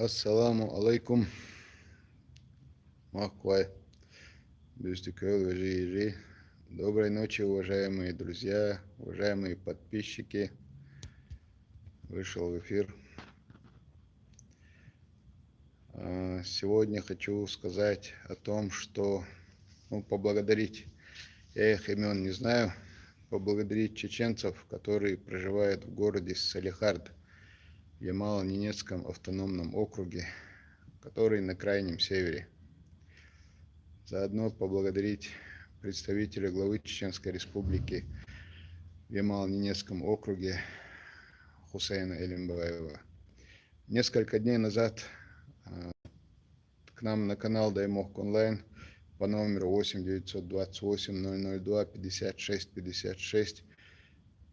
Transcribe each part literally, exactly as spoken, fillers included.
Ассаламу алейкум. Махквай. Бюстикёл, вежи, ежи. Доброй ночи, уважаемые друзья, уважаемые подписчики. Вышел в эфир. А, Сегодня хочу сказать о том, что, ну, поблагодарить, я их имен не знаю, поблагодарить чеченцев, которые проживают в городе Салехард в Ямало-Ненецком автономном округе, который на крайнем севере. Заодно поблагодарить представителя главы Чеченской Республики в Ямало-Ненецком округе Хусейна Элимбаева. Несколько дней назад а, к нам на канал Даймохк Онлайн по номеру восемь девятьсот двадцать восемь ноль ноль два пятьдесят шесть пятьдесят шесть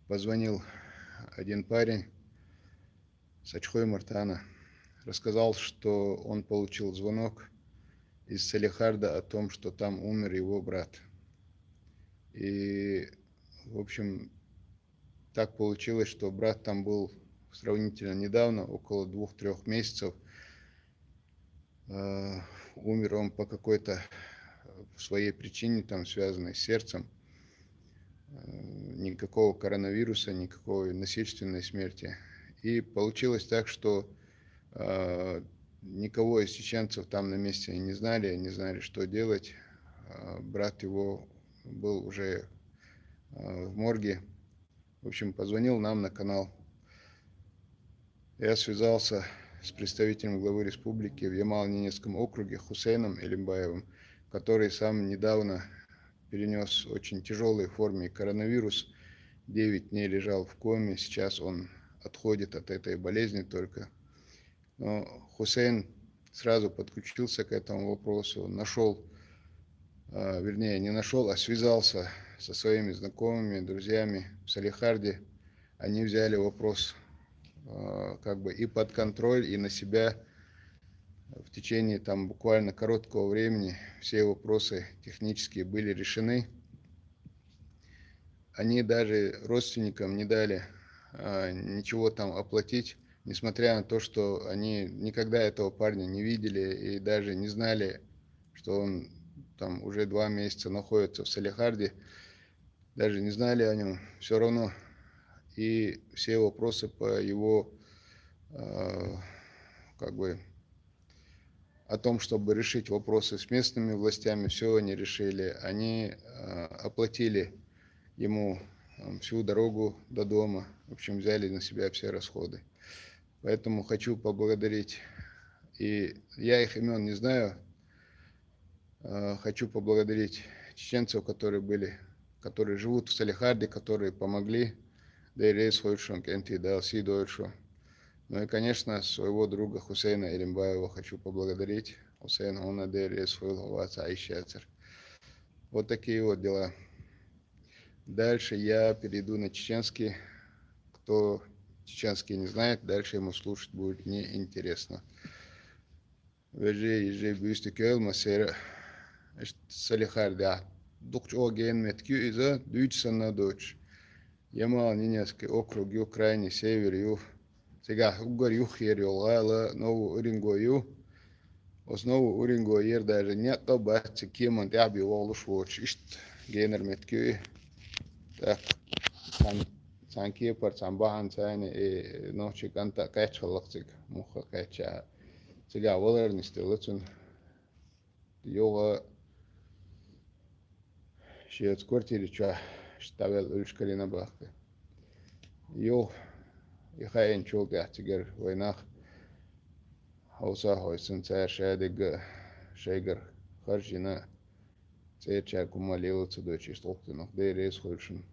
позвонил один парень с Ачхой Мартана. Рассказал, что он получил звонок из Салехарда о том, что там умер его брат. И, в общем, так получилось, что брат там был сравнительно недавно, около двух-трех месяцев. Э, Умер он по какой-то э, своей причине, там, связанной с сердцем. Э, Никакого коронавируса, никакой насильственной смерти. И получилось так, что э, никого из чеченцев там на месте не знали, не знали, что делать. Э, Брат его был уже э, в морге. В общем, позвонил нам на канал. Я связался с представителем главы республики в Ямало-Ненецком округе Хусейном Элимбаевым, который сам недавно перенес очень тяжелой форме коронавирус. Девять дней лежал в коме, сейчас он отходит от этой болезни только. Но Хусейн сразу подключился к этому вопросу, нашел, а, вернее, не нашел, а связался со своими знакомыми, друзьями в Салехарде. Они взяли вопрос а, как бы и под контроль, и на себя. В течение там буквально короткого времени все вопросы технические были решены. Они даже родственникам не дали а, ничего там оплатить, несмотря на то, что они никогда этого парня не видели и даже не знали, что он там уже два месяца находится в Салехарде, даже не знали о нем. Все равно и все вопросы по его э, как бы о том, чтобы решить вопросы с местными властями, все они решили. Они э, оплатили ему э, всю дорогу до дома. В общем, взяли на себя все расходы. Поэтому хочу поблагодарить, и я их имен не знаю, э, хочу поблагодарить чеченцев, которые были, которые живут в Салехарде, которые помогли. Дейрейс Хойшонг, Энти Дал Си Дойшо. Ну и, конечно, своего друга Хусейна Элимбаева хочу поблагодарить. Хусейн, он на Дейрейс Хойл Хаваца Айшацер. Вот такие вот дела. Дальше я перейду на чеченский. Кто чеченский не знает, дальше ему слушать будет неинтересно. Вежи, ежи, бюсти кел, масера. Салихар да. Дукч о ген меткю иза, дюч санна дочь. Ямал Ненецкий округ ю, крайний север ю. Сега угар ю хер йолгала, нову уринго ю. Основу уринго ер даже не то бац кеман тяби волуш воч ишт генер меткю. Так, сан сан кепар сан бахан цайны э ночи канта кач халакцик муха кача. Сега валар нистелацун. Йога шец квартири ча штавел ульшкалина бахты. Йо, иха эн чул тяхтигер вайнах. Хауса хойсын цая шадига шайгар харжина. Цеча кума лилыца дочи столтынах дейрес хойшин.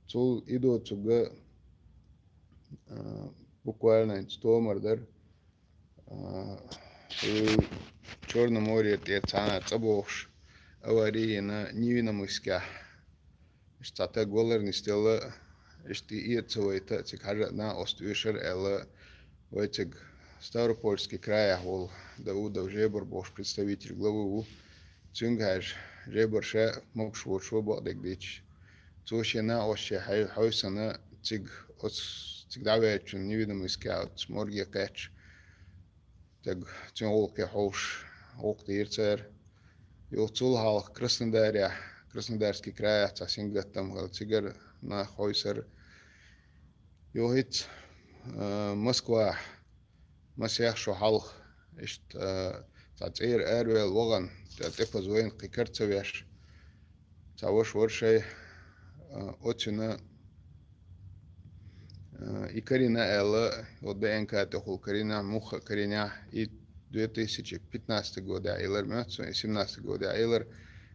Цул идо цуга буквально стомар дар. Черное море те цана цабохш аварии на невинномыська. Штата голар нистела ишти иецавайта цик хажа на ост вишер эла вайцик Ставропольский край ахвол Даудов Жебр бош представитель главы у. Цюнгаш Жебр ша мокш вочва бокдек дич. Цошена още хай хойсана цик оц цик давячун невидимый скаут морге кач. Таг цуьнан гӀуллакхе хьовш, гӀуллакх дийра цара. Юха цул хьалха Краснодарехь, Краснодарский крайехь цхьа сингаттам хилла, цигара нах хьовсар. Юха хӀинца, а, Москвахь, масех шо хьалха, иштта, а, цхьа цӀера араваьлла вахана, тӀе-, тӀепаза вайна кхин кара ца веш, цхьа ваша вара шай, а, оцуьнан, а, и Карина аьлла, вот ДНК тӀехула Карина, муха Карина, и две тысячи пятнадцатый годехь Ӏелар моьтту суна, и семнадцатый годехь Ӏелар,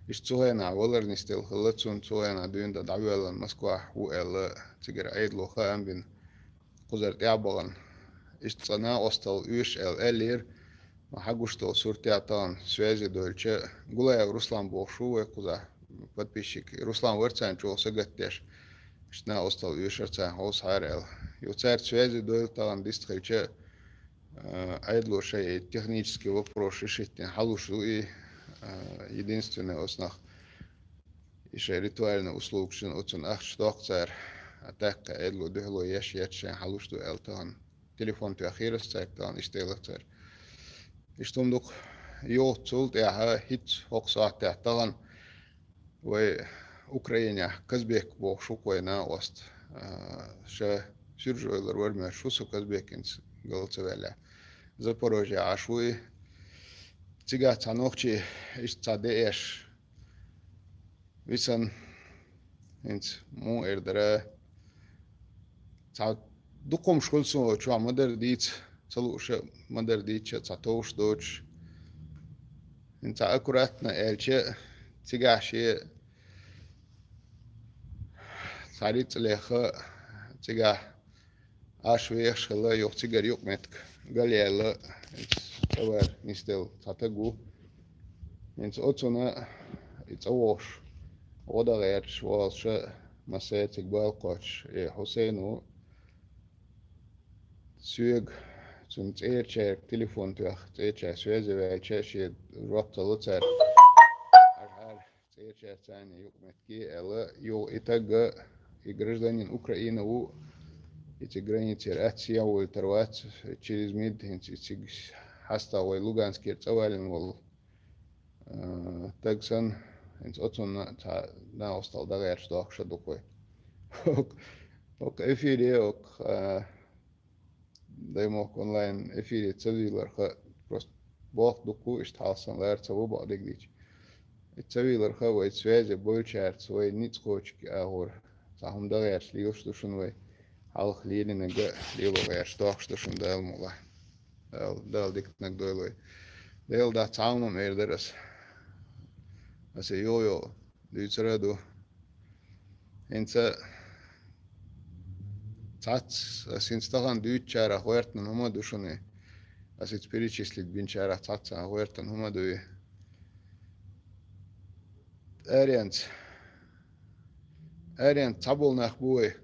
иштта цу хенахь валар нисделла хилла цунна, цу хенахь дуьйна дан дӀавоьллина Москвахь ву аьлла, цигара Ӏедало хаам бина, кхузара тӀаьхьа бахана. Иштта цкъа накъосталла оьшу аьлла аьллера, ма хьан гуш долу суртехь тахана связи дойлча, Гулаев Руслан бохуш ву вай кхузахь, подписчик. Руслан вара царна чӀогӀа сагатдеш, иштта накъосталла оьшура царна хьовсахьара аьлла. Юха цаьрца связи дойла тахана дистхилча, а, Ӏедало шайн технический вопрос решить дина хьалуш ду и, а, единственный оцунах и шайн ритуальный услугашна оцунна ахча доккху цара, а тӀаккха Ӏедало дуьхьало еш еш шайн хьалуш ду аьлла тахана. Телефон тоьхира ас цаьрга тахана, иштта элира цара. Иштта хӀума ду-кх, юха цул тӀаьхьа хӀинца хӀокху сохьтехь тахана вай Украинехь Казбек бохуш ву-кх вай накъост, а, ша Сюржойлара вара моьтту шу со Казбекинца гал ца ваьллехь. Запорожье Ӏаш ву и. Цигахь цхьа нохчи иштта цхьа деэш висана, хӀинца муха эр дара. Цхьа дукха хӀумаш хуьлу суна чохь ма-дарра дийца, ца лууша а ма-дарра дийца, цхьа товш доцуш. ХӀинца аккуратно аьлча, цигахь шен цхьа рицкъ леха, цигахь Ӏаш вехаш хилла, юха цигара юкъаметтиг галъяьлла, хӀинца цӀа вар нисделла цхьа таг ву. ХӀинца оцунна и цӀа вогӀуш, гӀо дан гӀерташ волуша, массаьрцига бала кхочуш, и Хьусейн ву, соьга, цунна цӀерачаьрга телефон тоьхна, цӀерачара связи ваьлча, шен жоп ца ло цара. ЦӀерачаьрца царна юкъаметтиг аьлла, юха и таг, и гражданин Украины ву, и цига границера атта сехьа волуьйтур вац, через МИД, хӀинца и цига хьастагӀа вай Луганскера цӀа валийна волу, а, таг санна, хӀинца оцунна цхьа накъосталла дан гӀерташ доккхуш а ду-кх вай. ХӀокху, хӀокху эфире, хӀокху, а, Даймохк онлайн эфире ца вийларх а, просто боху дуккху, иштта хьалха сан лара ца ву бакъдерг дийцича. И ца вийларх а вай связи болчаьрца вай ницкъ кхочуш агӀор цхьа хӀума дан гӀерташ лелаш ду шуна вай. Хьалха лелийнарг а лело гӀерташ доккхуш ду шуна Дала мукълахь. Дала, Дала диканиг дойла вай. Дела дац, цхьа хӀума эр дара ас. Аса йо-йо дуьйцур а ду. ХӀинца цхьацца, ас хӀинца тахана дуьйцучарах гӀоьртина хӀума ду шуна. Ас хӀинца перечислить бинчарах цхьацца гӀоьртина хӀума ду и. Аренца. Аренца цхьаболу нах бу вай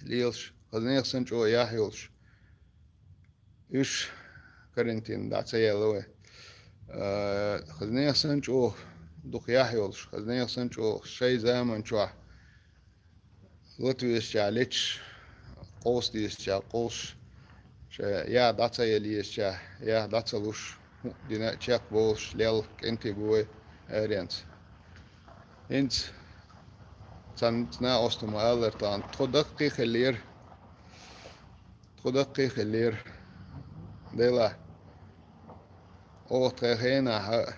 лелаш, хаза нехан санна чӀогӀа яхь йолуш. Уьш карантин дӀа ца яьлла вай. А, хаза нехан санна чӀогӀа дукха яхь йолуш, хаза нехан санна чӀогӀа шайн заман чохь лата везачохь леташ, къовса дезачохь къовсуш, ша яхь дӀа ца яла езачохь, яхь дӀа ца луш, хӀуъа дина а чекхболуш, лелла кӀентий бу вай аренца. ХӀинца цхьана накъосташа ма-аллара тахана, тхо даккхий хиллера. Тхо даккхий хиллера. Делахь, оха тхайн хенахь а,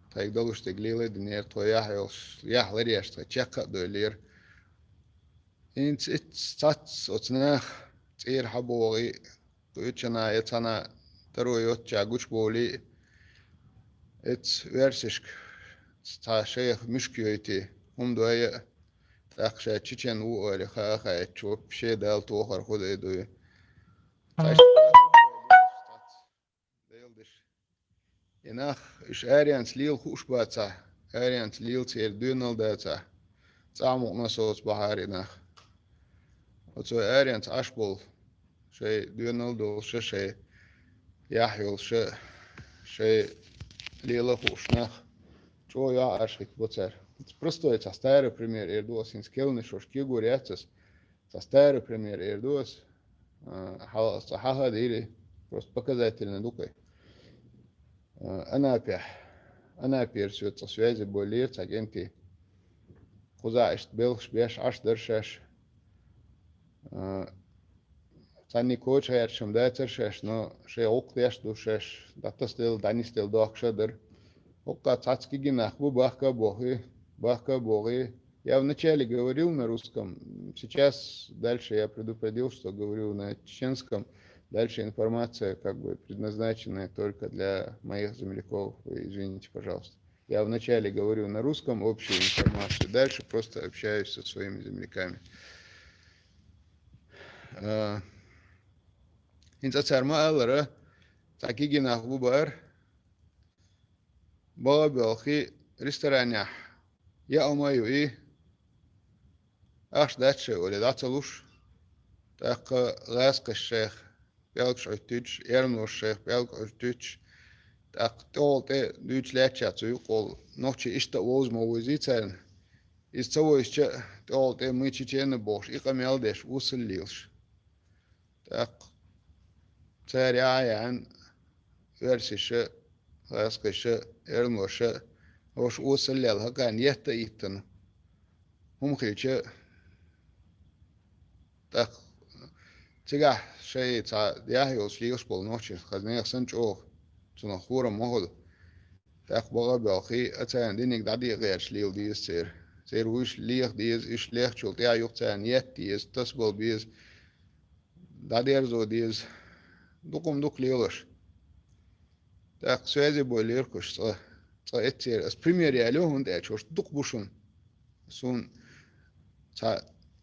тхайга далуш дерг лела а динера, тхо яхь йолуш, яхь ларъеш тхайн чекх а доьллера. ХӀинца итт цхьацца оцу наха цӀера хьабогӀий, кхечанхьа я цхьанхьа таро йоццачохь гучубовлий, эцца оьрсашка цхьа шайх муьшка йойтий, хӀума дой а, тӀаккха ша чечен ву ойла хаа хаьттича, вообще Дала тохар хӀу дай дуй. Цхьа Делан деш. И нах, уьш аренца лела хууш бацахь, аренца лела церан доьналла дацахь, цӀахь мукъана соцу бахьара и нах. Оцо аренца Ӏаш болу, шайн доьналла долуша, шайн яхь йолуша, шайн лела хууш нах, чӀогӀа йоӀ Ӏаш хӀитта бо цара. Простой цхьа старый пример эр ду ас, хӀинца керланаш ваша кегор яц ас, цхьа старый пример эр ду ас, а, хьала ас цхьа хьаха а дийли. Просто показательный ду-кх вай. Э, Анапехь. Анапера соьца связи боллера цхьа кӀентий. Кхузахь иштта белхаш беш Ӏаш дара шаьш. Э, Цхьанне коча гӀерташ-м дацара шаьш, но шайн гӀуллакх деш ду шаьш, дӀатасаделла, дӀанисделла дохкуш а дара. ХӀокху цхьацца кегий нах бу, бахка а бохий, бахка а бохий. Я вначале говорил на русском, сейчас дальше я предупредил, что говорю на чеченском. Дальше информация как бы предназначенная только для моих земляков. Вы извините, пожалуйста. Я вначале говорю на русском общую информацию, дальше просто общаюсь со своими земляками. А, ХӀинца цара ма-аллара, цхьа кегий нах бу бара, бага а боьлхий, ресторанехь яа хӀума а юий, ахча дац шайн олий, дӀа ца луш, тӀаккха гӀазкхаша шайх пӀелгаш Ӏуьттуьйтуш, эрмалоша шайх пӀелг Ӏуьттуьйтуш, тӀаккха тӀехула тӀе дуьйцуш лаьтташ цу юккъехула нохчий иштта а вовза ма вовзий царна. Иза ца вовзича а, тӀехула тӀе мы чеченцы бохуш, и къамел а деш, осал лелаш. ТӀаккха цара яа а яьхна, оьрсаша, гӀазкхаша, эрмалоша, хӀорш осал лелла хӀокхарна етта а йиттина, хӀума хилча, тӀаккха цигахь шайн цхьа яхь йолуш лелаш болу нохчий хаза нехан санна чӀогӀа цунах хӀораммо хуьлу. ТӀаккха бага а боьлхий, а царна диниг дӀадекъа гӀерташ лела деза церан. Церан вуьйш леха деза, уьш лехначул тӀаьхьа юха царна етта еза, тасабала беза, дӀадерзо деза. Дукха-м ду-кх лелош. ТӀаккха связи боллера-кх уьш цкъа, цкъа эццера. Ас пример ялайо, хӀунда аьлча хӀорш дукха бу шуна. Суна цхьа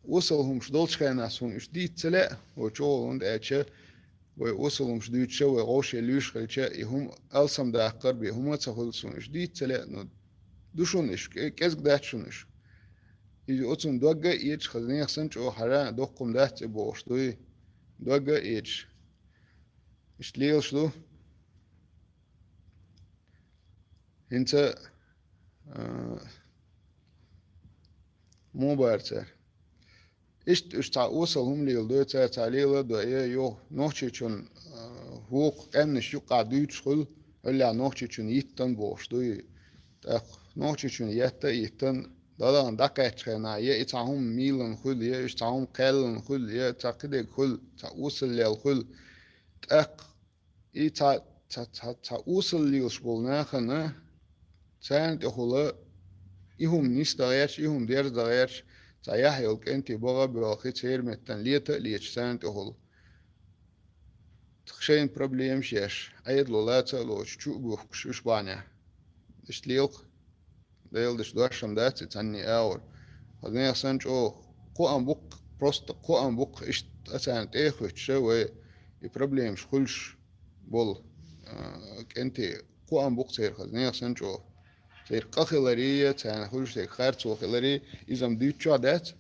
осал хӀумаш долчу хенахь суна уьш дийца ца лаьа, вай чӀогӀа, хӀунда аьлча вай осал хӀумаш дуьйцуша, вай гӀовше луьйш хилча, и хӀума алсамдаккхар бен хӀума а ца хуьлу суна уьш дийца ца лаьа, но ду шуна уьш, кӀе-, кӀезиг дац шуна уьш. Иза оцунна дог а эцаш, хаза нехан санна чӀогӀа хьара доккха хӀума дац и бохуш дуй, дог а эцаш. Иштта лелаш ду. ХӀинца, а, муха бара цара? Иштта уьш цхьа осал хӀума леладой, цара цхьа лела а дой, е юха Нохчийчунна, а, вукху къаьмнаш юккъехь дуьйцуш хуьлу, хӀаллехь Нохчийчунна йиттина бохуш дуй. ТӀаккха Нохчийчунна етта а йиттина, далагӀна дӀакхаьччу хенахь, е и цхьа хӀума мийлана хуьлу, е уьш цхьа хӀума кхаьллина хуьлу, е цхьа кхидерг хуьлу, цхьа осал лела хуьлу. ТӀаккха и цхьа, цхьа, цхьа, цхьа осал лелаш болу нахана, царна тӀехула и хӀума нисдан гӀерташ, и хӀума дерзадан гӀерташ, цхьа яхь йолу кӀентий бага а боьлхий, церан меттана лета а леташ царна тӀехула. Шайна проблемаш еш, Ӏедало лаца а лоцуш, чу а бухкуш, уьш бахьанехь. Иштта лела-кх. Делан даш дош-м дац и цхьанний агӀор. Хаза нехан санна чӀогӀа кхоам бу-кх, просто кхоам бу-кх, иштта а царна тӀе а хӀуьттуша вай и проблемаш хуьлуш болу, а, кӀентий кхоам бу-кх церан хаза нехан санна чӀогӀа. Церан къа хиларий, царна хуьлуш дерг харцо хиларий, иза-м дуьйцучохь дац.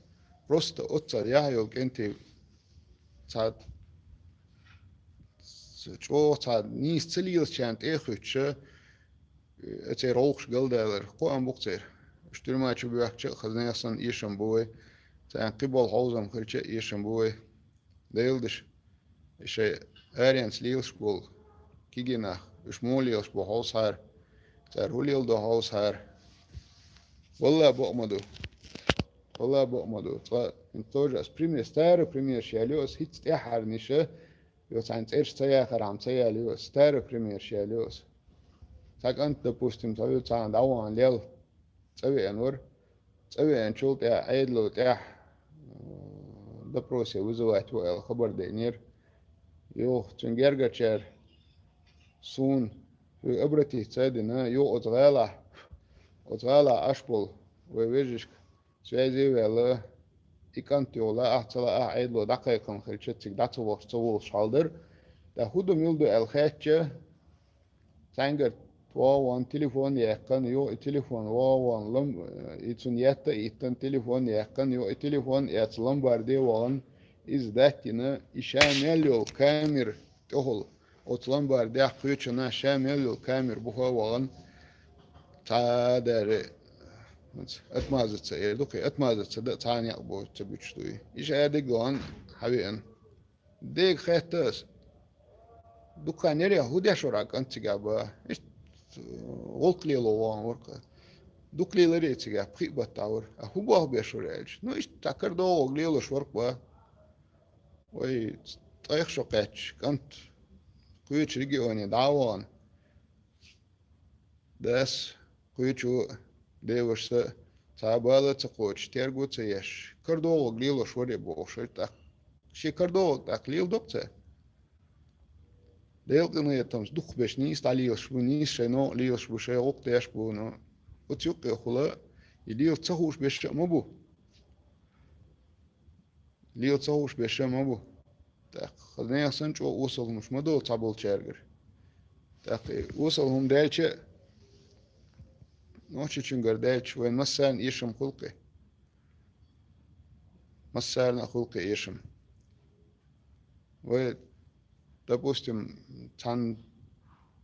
Просто оццул яхь йолу кӀентий цхьа, чӀогӀа цхьа нийса ца лелачарна тӀе а хӀуьттуша, э, церан гӀуллакхаш галдалар кхоам бу-кх церан. Уьш туьрма чу боьхкича а хаза нехан санна эшам бу вай. Царна кхин болу хьовзам хилча а эшам бу вай. Делан даш, и шайн аренца лелаш болу кегий нах, уьш муха лелаш бу хьовсахьара, цара хӀун леладо хьовсахьара. Валла бакъ ма ду. Валла бакъ ма ду. Цкъа, хӀинца тоже ас пример, старый примерш ялайо ас, хӀинца тӀаьххьарнаш а, йо цхьаьна цӀераш ца яхархьама ца ялайо ас, старый примерш ялайо ас. Цхьа кӀант, допустим, цхьа вуьйцу цхьана дӀавахана лел цӀа веана вара. ЦӀа веанчул тӀаьхьа Ӏедало тӀехь, м, допросе вызывать во аьлла хабар деънера. Юха цуьнан гергарчара суна, хӀуьга обратиться а дина, юха оцу гӀалахь, оцу гӀалахь Ӏаш болу вай вежаршка связи а ваьлла, и кӀант юха лаахь а ца лаахь а Ӏедало дӀакхайкхина хилча, цига дӀа ца вахча ца волуш хьал дара. ТӀаккха хӀун ду, мила ду аьлла хаьттича, цхьаьнгара вогӀу ван телефон яьккхина, юха и телефон вогӀу ван лам-, и цунна етта а йиттина телефон яьккхина, юха и телефон эцна ломбарде а вахана, иза даттина, и ша мел йолу камера тӀехула, оцу ломбардехь кхечунна ша мел йолу камера буха а вахана, цхьа а даре, отмазаться эр ду кхин, отмазаться дан а цхьа а некъ бу ца буьтуш дуй. И ша дерг а вахана, хьан веана. Дега хаьтта ас. Дукха нерехь хӀун деш вара кӀант цигахь бан? Иштта, э, гӀуллакх лело вахана вара-кх. Дукха леларе цигахь, пхиъ баттахь вара. А хӀун болх беш вара аьлча? Ну, иштта цхьа карадогӀург лелош вара-кх бан. Вай, ткъех шо кхаьчча, кӀант кхечу регионе дӀа а вахана. Дас, кхечу девашас цхьа бала а ца кхочуш, терго а ца еш, карадогӀург лелош вара бохуш, тӀаккха шен карадогӀург тӀаккха леладо-кх цара. Делан къинхетамца дукхахберш нийса дӀалелаш бу, нийса шайн новкъа лелаш бу, шайн гӀуллакх деш бу, но оцу юккъехула и лела ца хууш берш а ма бу. Лела ца хууш берш а ма бу. ТӀаккха хаза нехан санна чӀогӀа осал хӀумаш ма долу цхьаболчаьргара. ТӀаккха и осал хӀума даьлча а, нохчочуьнгара даьлча, вайн массарна эшам хуьлу-кх. Массарна а хуьлу-кх эшам. Вай, допустим, цхьана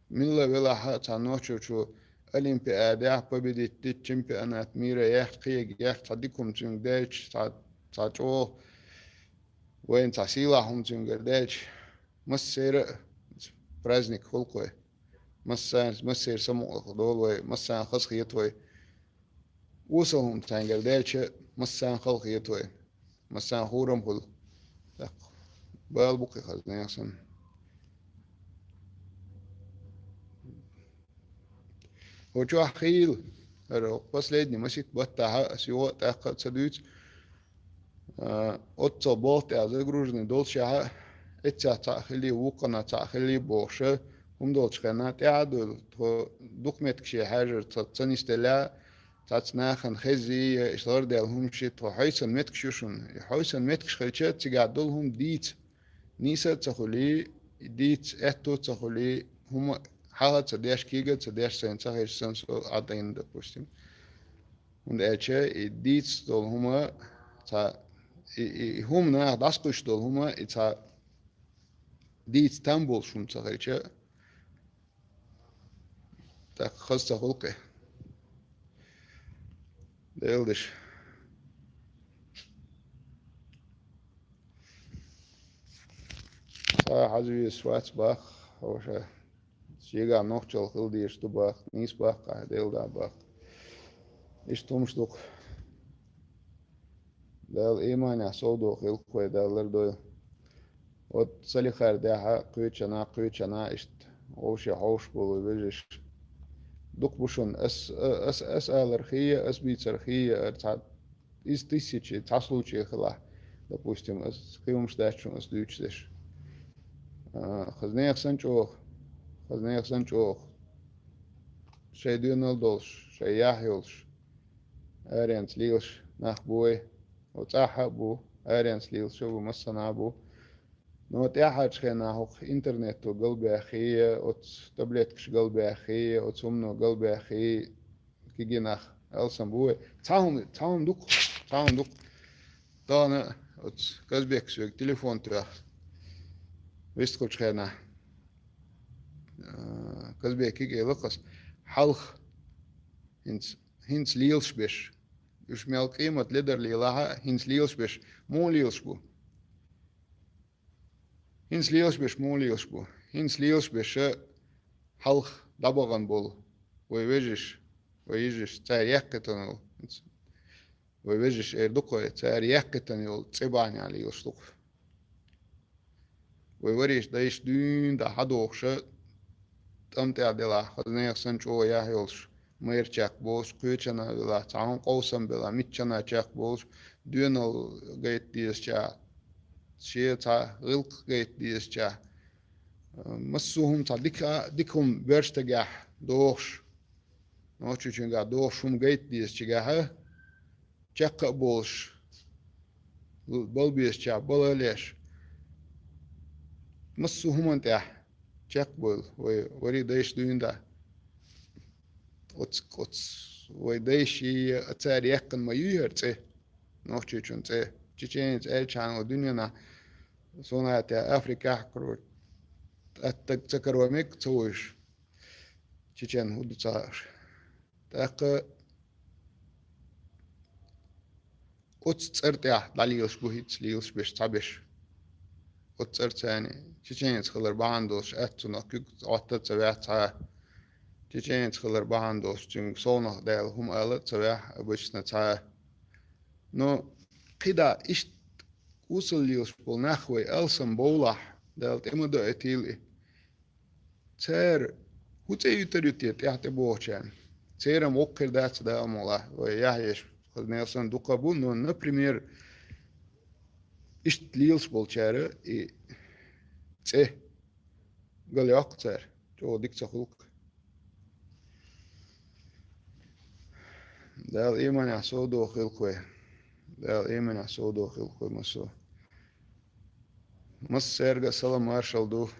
милла велахь а, цхьана нохчочо олимпиадехь победить дича, чемпионат мира яхь, кхега яхь, цхьа дика хӀума цуьнга даьлча, цхьа, цхьа чӀогӀа вайна цхьа сийлахь хӀума цуьнгара даьлча, массеран а праздник хуьлу-кх вай. Массарна, массеран самукъадолу вай, массарна хазахета вай. Осал хӀума цхьаьнгара даьлча, массарна халахета вай. Массарна хурам хуьлу. ТӀаккха бала бу-кх и хаза нехан санна. ХӀокху чохь хийла, хӀара последний масийтта баттахь а, ас юха а тӀаккха а ца дуьйцу, а, оццул болх тӀехь загруженный доллушехь а, эццехь цхьаъ хилий, вукханах цхьаъ хилий бохуш а, хӀума долчу хенахь тӀаьхьа а дуьйлу, тхо дукха меттигаш хьаьжар ца, ца нисделла, цхьацца нахана хеззий, я иштта ларделла хӀумнаш, тхо хьовсан меттигаш ю шуна. И хьовсан меттигаш хилча, цигахь долу хӀума дийца нийса а ца хуьлий, и дийца аьтто а ца хуьлий, хӀума хьаха а ца деш, кега а ца деш, сайна ца хезча санна со Ӏадайна, допустим. ХӀунда аьлча и дийца долу хӀума цхьа, и, и, и хӀума наха дӀасакхуьйсуш долу хӀума, и цхьа дийца там болуш хӀума ца хилча, тӀаккха хаза ца хуьлу-кх и. Делан деш. Цхьа хьажа везаш вац боху, хьо ша. Шегахь нохчалла хила дезаш ду боху, нийса боху ахь, Делан дуьхьа боху. Иштта хӀумнаш ду-кх. Дала иманехь совдохийла-кх вай, Дала лардойла. Вот Салихара дехьа кхечанхьа, кхечанхьа иштта вовшийн хьовсуш болу вежарий дукха бу шуна. Ас, а, ас, ас алар хий я, ас бийцар хий я, ара цхьа из тысячи, цхьа случай хилахь, допустим, ас кхин хӀумнаш дац шуна ас дуьйцуш дерш. А, хаза нехан санна чӀогӀа, хаза нехан санна чӀогӀа. Шайн доьналла долуш, шайн яхь йолуш, аренца лелаш нах бу вай. Оцу цӀахь а бу, аренца лелаш а бу, массанхьа а бу. Но тӀаьхьарчу хенахь хӀокху интернето галбаьххий, оцу таблеткаш галбаьххий, оцу хӀумано галбаьххий, кегий нах алсам бу вай. Цхьа хӀума, цхьа хӀума ду-кх, цхьа хӀума ду-кх. Тахана оцу Казбека соьга телефон тоьхна вистхуьлучу хенахь, а, Казбекига элира-кх ас: «Хьалха хӀинца, хӀинца лелаш берш, уьш мел къемат ледара лелахь а, хӀинца лелаш берш муха лелаш бу? ХӀинца лелаш берш муха лелаш бу? ХӀинца лелаш берш хьалха дӀабахана болу вай вежарий, вай йижарий, цара яьккхина йолу». ХӀинца вай вежарий эр ду-кх вай, цара яьккхина йолу цӀе бахьанехь лелаш ду-кх. Вай вариша дайша дуьйна дӀа хьадохуш а, тӀам тӀехь делахь, хаза нехан санна чӀогӀа яхь йолуш, майра чекхболуш, кхечанхьа велахь, цхьа хӀума къовсам белахь, миччанхьа чекхболуш, доьналла гайта дезачохь, шен цхьа гӀиллакх гайта дезачохь, массо а хӀума цхьа дика, дика хӀума боьрша стагехь дохуш, нохчочуьнгахь дохуш хӀума гайта дезачигахь а, чекх а болуш, бала безачохь бала а леш, массо а хӀуманна тӀехь чекхбойла вай вари дайша дуьйна дӀа. Оцу, оцу вай дайший, цара яьккхина ма юй хӀара цӀе, нохчочун цӀе. Чеченец аьлчахьана вай дуьненахь, суна а тӀе Африкахь а карор, тӀаттаг ца каро мега ца вуьйш. Чечен хӀун ду ца хаьа. ТӀаккха оцу цӀера тӀехь дӀалелаш бу хӀинца лелаш берш, цхьаберш. оццар царна чеченец хилар бахьана долуш, аьттонах куьг Ӏотта а ца ваьхьа цхьа, чеченец хилар бахьана долуш, цуьнга совнах Дала хӀума ала а ца ваьхьа обычно цхьа. Но кхидӀа иштта кӀусал лелаш болу нах вай алсам бовлахь, Дала тӀе ма доуьйтийла и. Цара хӀу цӀе юьтур ю те тӀаьхьа тӀебогӀучарна? Церан воккхар дац Дала мукъалахь, вай яхь еш хаза нелсан дукха бу, но, например, иштта лелаш болчара и цӀе галйоккху цара, чӀогӀа дика ца хуьлу-кх. Дала ийманехь совдохийла-кх вай. Дала ийманехь совдохийла-кх вай массо. Массаьрга а салам маршалла ду,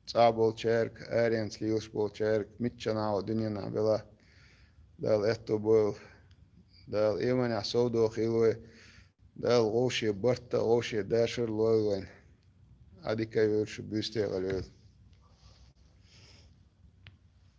цӀахь болчаьрга, аренца лелаш болчаьрга, миччанхьа вай дуьненахь белахь, Дала аьтто бойла. Дала ийманехь совдохийла вай. Дала вовше барт а, вовше дашар а лойла вайн. Ӏа дика а йойла, шу буьйсте а гӀайойла.